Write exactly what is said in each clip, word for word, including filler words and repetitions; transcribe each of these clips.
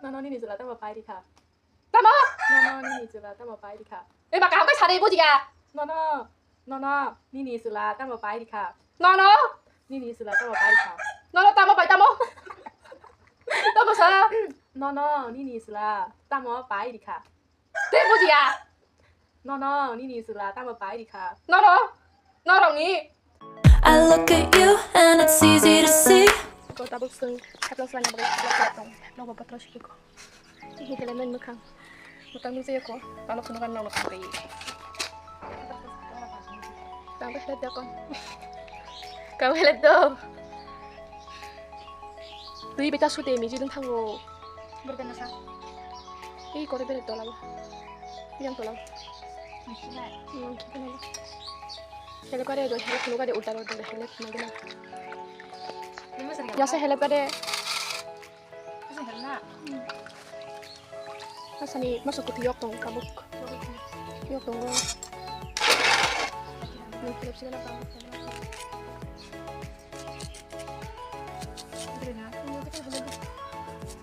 Nono nini chwla tamo pai rikha? Tamo? Nono nini chwla tamo pai rikha? Eba kaham khe sari bujiya. Nono, nono nini chwla tamo pai rikha? Nono? Nini chwla tamo pai rikha? Nono tamo pai tamo? Tamo sa? Nono nini chwla tamo pai rikha? Tei bujiya. Nono nini chwla tamo pai rikha? Nono? Norokni? I look at you and it's easy to see. Ko tabuk swng, hapla swlangya bagwi hapla swlak tong. Nogo bottle sibiko. Ini helmet mwkhang. Mwkhang nukjaya ko. Tamo phunukha nokno phunukha. Tamo helmet da kon. Kam helmet do. Twi beta sute miji dun thango. Berbe nasa. Ei kore bere tola. Yang tola. Helep kare do, helep phunukha de ulta rode helep phunukha de. Yasa helep kare. Asani masa kuti yok tong tabuk. Yok tong go.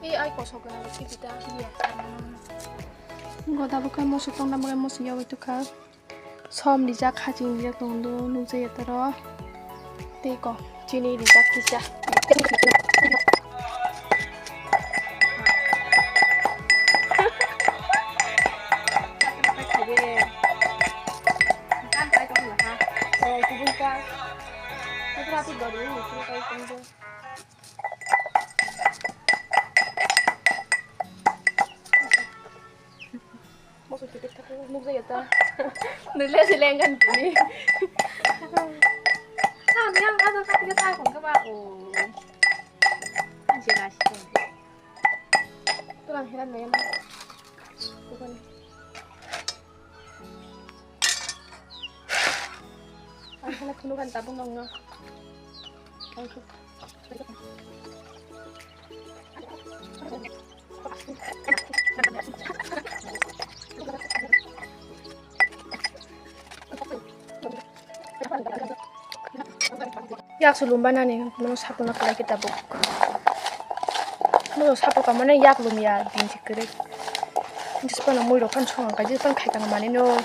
Ei ai kosok gana kita. Goda bukan musu tong na bukan musu yawi tukha. Som rijak, haching rijak tong do, nukjaya toro. Tei ko, chini rijak kisa. Moso kitik thakwi nukjaya ta. Nukle se lengkan bini. Ang yang ada kata kita pun ke ba. Oh. Anjir asik. Tulang heran na yang. Bukan. Ang sana kunukan tabung nong no. Yak su lum banani, mano sapo na kalai kita buk. Mano sapo ka mane yak lum ya, din si kere. Jis pano mui rokan song ka, jis pan khai tang mani no.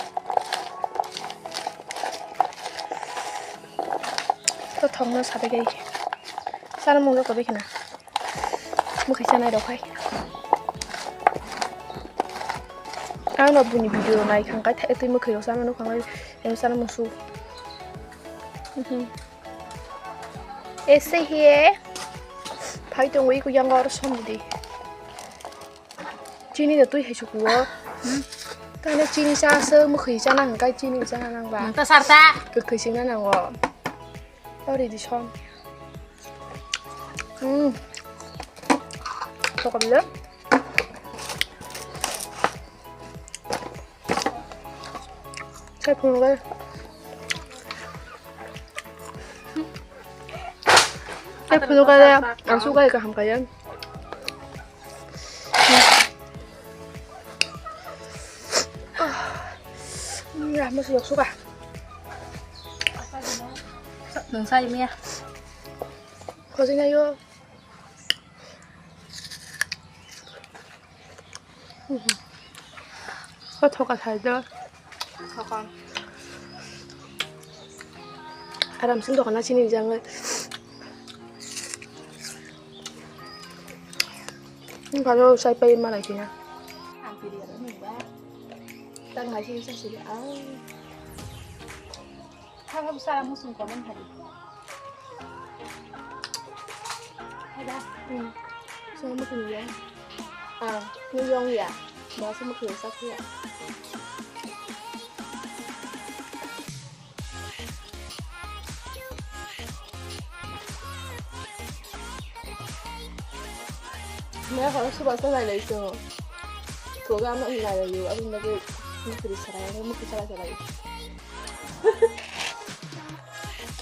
To thong no sabe gai. Sana mung rok ko bekena. Mwkhwi chanai rok hai. Ang no buini video nai khang kai thai twi mwkhwi rok chama nukha nai, em chana musu. Mhm. Ese hiye. Phai tongwi ku yang or som di. Chini no twi hai suku o. Hmm. Tane chini cha se mwkhwi chana hwn kai chini chana nang ba. Nang ta sarta. Kwkhwi singna nango. Ori di som. Hmm. Sokam le. Sai phunuk le. Sai phunuk le. Ang sugai kaham kaya. Hmm, ya, masih yok suka. Nung sai mia. Khosina yo. Ko thoka sai do. Thoka. Aram sing dokana sini jangan. Ini kalau saya pay mana kina. Hampir ya, ini ba. Tang ngai sini sasi. Ah. Thangam sara musung komen hari. Ada. Hmm. Sama musung ya. Ah, ni yong ya. Ba sama kaya sak ya. Maya kalau suka saya lai lai tu. Suka anak ni lai lai tu. Abang lagi ni kiri sarai, ni kiri sarai sarai.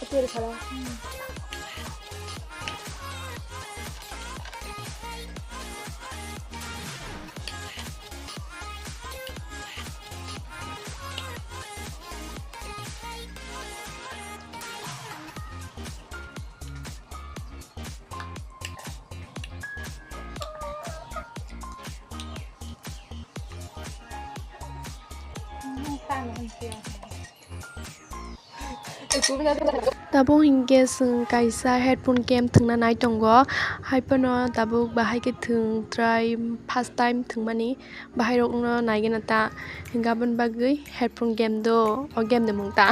Kiri sarai. Tabuk hinkhe chwng kaisa headphone game thwngna nai tongo, haiphano tabuk bahai khe thwng try first time thwngmani, bahairokno naigena ta hinkhe aboni bagwi headphone game do, o game ni mung ta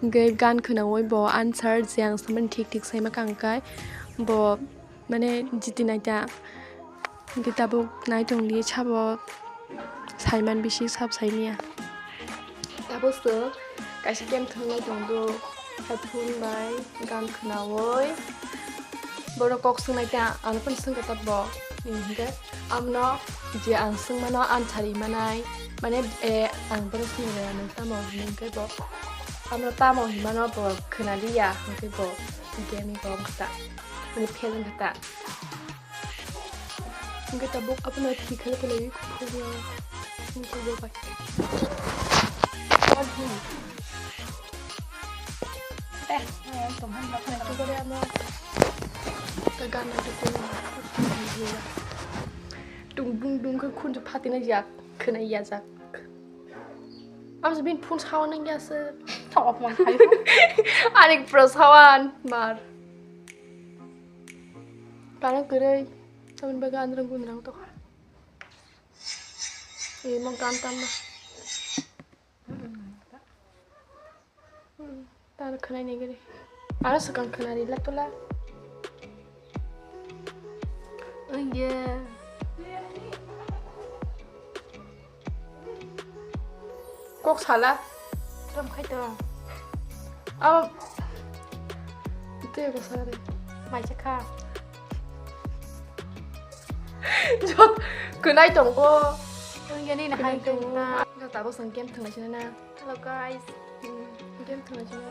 hinkhe gan khwnaui bo answer je ang samani thik thik saima kha hwnkhai bo. Mane jiti naita. Hingke tabuk naitung di sabo saiman bisi sab saimia. Tabuk se kaisa game thwng naitung do. Headphone bai gan khwnaui. Borok kok swng naita ano phano swngkha tabuk. Hingke amno je ang swngmano answer ri manai. Mane eh ang bono swngwi rwya nung tamo hinui hingke bo. Amno tamo hinmano bo khwnaliya hingke bo. Game ni bo wngkha ta. Ani pheleng kha ta. Hingke tabuk abono thwi khe khe lai phuru. Hingke bo bai. What do? Eh, eh, tong han bakna tu kore amo. Ka gana tu kore. Dung dung dung khe khun phatina jak, khwna ya jak. Amo se bini phone sawa nang ya se. Thok man khai. Ani pro sawa mar. Kana kwrwi, tamni bagwi andrang gundrang tongkha. Imo gan tamna. Hmm, tar khwnai ni gari. Aro swkang khwnari la tula. Oye. Kok sala. Tong khai tong. Abo. Tei bo sala de. Mai se kha. Jot, khwnai tong ko. Tong yani na hai tong na. Jot abo sang game thang na. Hello guys. Hmm, game thang na.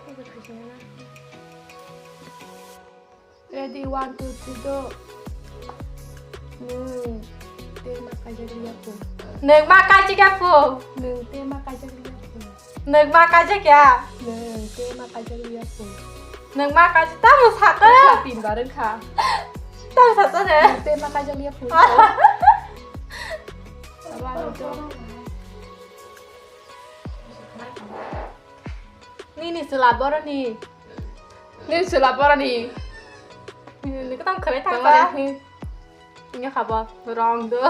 Ko khai na. Ready, one, two, three, go. Nwng tei ma kaijak liya phu. Nwng ma kaijak ya phu. Nwng tei ma kaijak liya phu. Nwng ma kaijak ya. Nwng tei ma kaijak liya phu. Nwng ma kaijak tamo sakha. Wngkha, tin bar wngkha. Tamo sakha de. Nwng tei ma kaijak liya phu. Aba nwng to. Nini chwla boroni. Nini chwla boroni. Nini kwtang khwlai thangsa. Nini khabo wrong do.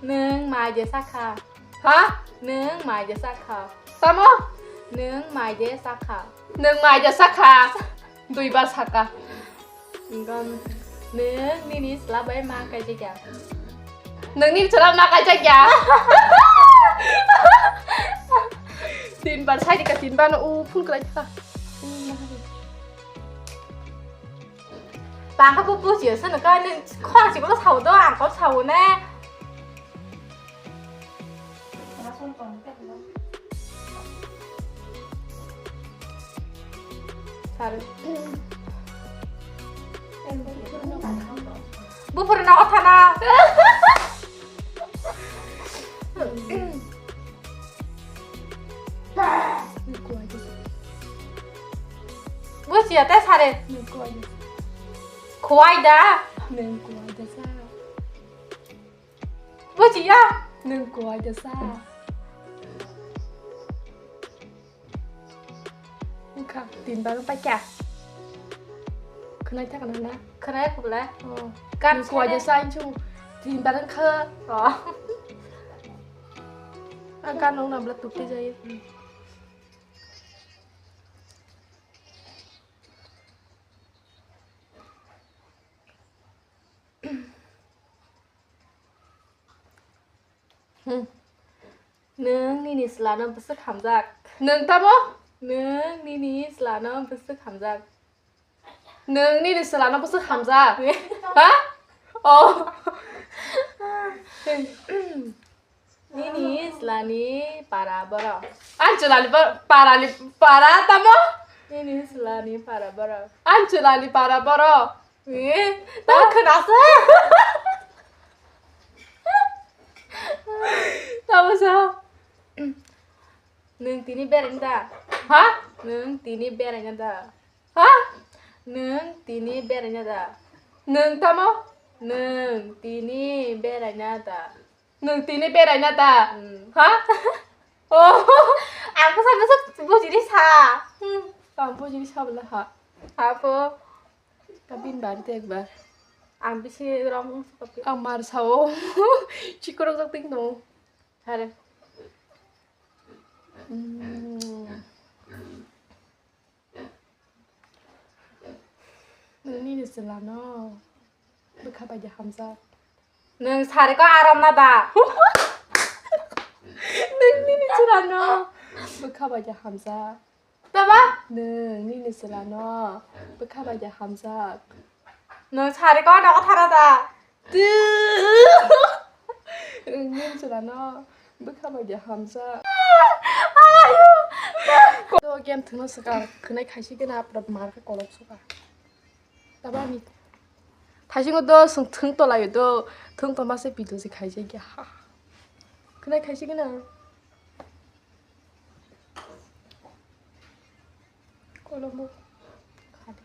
Nwng mai de sakha. Ha? Nwng mai de sakha. Tamo? Nwng mai de sakha. Nwng mai de sakha. Duibar sakha. Nwng nini chwla bai ma kaijak ya. Nwng nini chwla ma kaijak ya. Tinbar sai dika, tinbar no u phone kwlai thaka. Bangkha bo bujiyo se nokha, nwng khorang sibolo sao do, ang kok sao ne. Sir. Buphuru nogo thana. Bujiya te sir. Khwai da. Bujiya. Nwng kwai da sa. Wngkha, tin bar wngpai kha. Khwnai thaka na na? Khwnai kubla. Oh. Nwng kwai da sa, inchu tin bar wngkha. Oh. Ang kan nong nabla tukti jai. Hmm. Nwng nini chwlano bwswk hamjak. Nwng tamo? Nwng nini chwlano bwswk hamjak. Nwng nini chwlano bwswk hamjak. Ha? Oh. Nini chwlani para borok. Ang chwlani pa-, parani para tamo? Nini chwlani para borok. Ang chwlani para borok. Eh, tamo khwnasa. Tamo sa. Nwng tini beraina da? Ha? Nwng tini beraina da? Ha? Nwng tini beraina da? Nwng tamo? Nwng tini beraina da? Nwng tini beraina da? Hmm. Ha? Oh. Ang bwsa bwsa bujiri sa. Hmm. Ang bujiri sa bwla ha. Abo. Kabin bari te ekbar. Ang bisi rom wngsa kapi. Ang mar sao. Chikorok jak ting no. Hare. Hmm. Nini chwla no bwkha bai de hamjak. Nwng sari ko aram na da? Nwng nini chwla no bwkha bai de hamjak. Tama? Nwng nini chwla no bwkha bai de hamjak. Nwng sari ko nogo thara da? Nwng nini chwla no bwkha bai de hamjak. Do game thwngno swkang khwnai khaisi gana apra mar khe kolok suka. Tabani. Thaisingo do sung thung tolayo do, thung toma se video se khaijak ya. Khwnai khaisi gana. Kolombo. Khadi.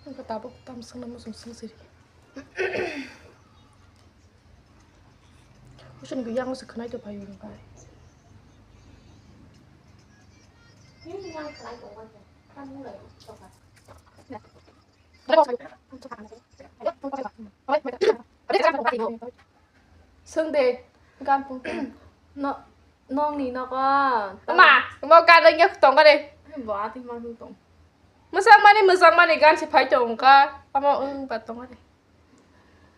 Wngkha tabuk tam swngna muchung swng siri. Kuchuk ni yang se khwnai to phaio wngkha. Swng de, gan pung. No, nongni nogo. Ma, mo gan wngya tong kare. Bo ati ma tong. Mwchang mani, mwchang mani gan se phai tong kha. Amo wng ba tong kare.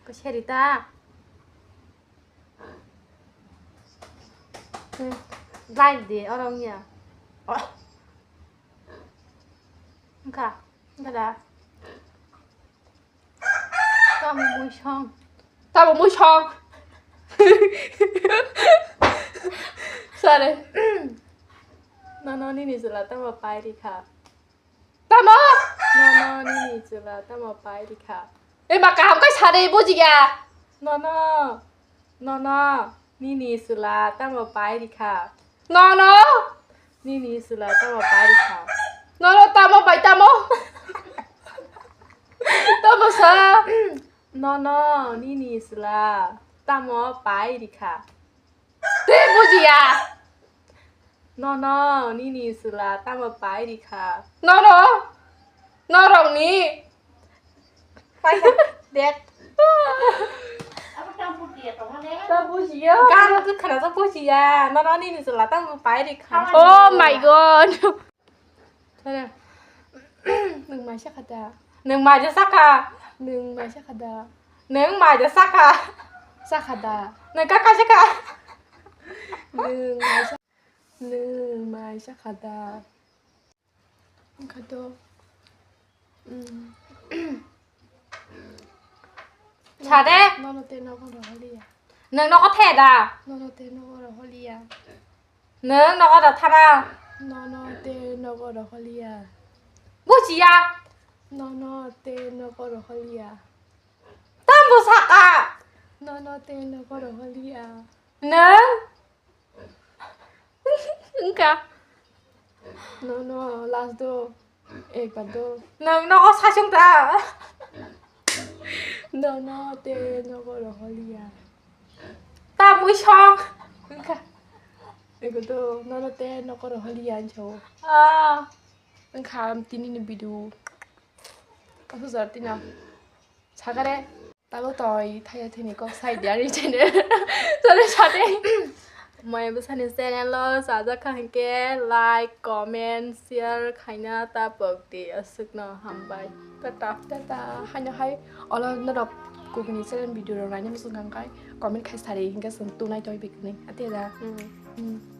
Ko seri ta. Hmm. Like de, oro wngya. Oh. Wngkha, wngkha da. Tamo muisong. Tamo muisong. Sare. Nono nini chwla tamo pai rikha. Tamo? Nono nini chwla tamo pai rikha. Ema kaham kai sare bujiya. Nono. Nono nini chwla tamo pai rikha. Nono. Nini chwla tamo pai rikha. Nono tamo pai tamo? Tamo sa? Nono nini chwla tamo pai rikha. Tei bujiya. Nono nini chwla tamo pai rikha. Nono. Norokni. Paisa dek. Ta bujiya. Gan tu khana ta bujiya. Nono nini chwla tamo pai rikha. Oh my God. Sare. Nwng mai sakha da? Nwng mai sakha? Nwng mai sakha da? Nwng mai sakha? Sakha da? Nwng kaka sakha? Nwng mai sa-, nwng mai sakha da? Wngkha to. Mm. Sade. Nono te nogo roholiya. Nwng nogo the da? Nono te nogo roholiya. Nwng nogo da thana? Nono te nogo roholiya. Bujiya. Nono te nogo roholiya. Tambo saka. Nono te nogo roholiya. Nwng? Wngkha. Nono last do. Ekbar do. Nwng nogo sasung ta. Nono te nogo roholiya. Ta mui song. Wngkha. Ego do, nono te nogo roholiya anso. Ah. Wngkha tini ni video. Kasu jar tina. Sakare. Tabo toi thaya thini kok sai dia ni channel. Sare sate. Mai bwsani channel o sajak kha hinkhe like, comment, share khaina ta pok di, aswkno hambai. Tata. Tata. Haino hai olo norok kubuni channel video rok naina muchung kha khai comment khai sari hinkhe chwng tunai toi bikni. Ate da. Hmm. Hmm.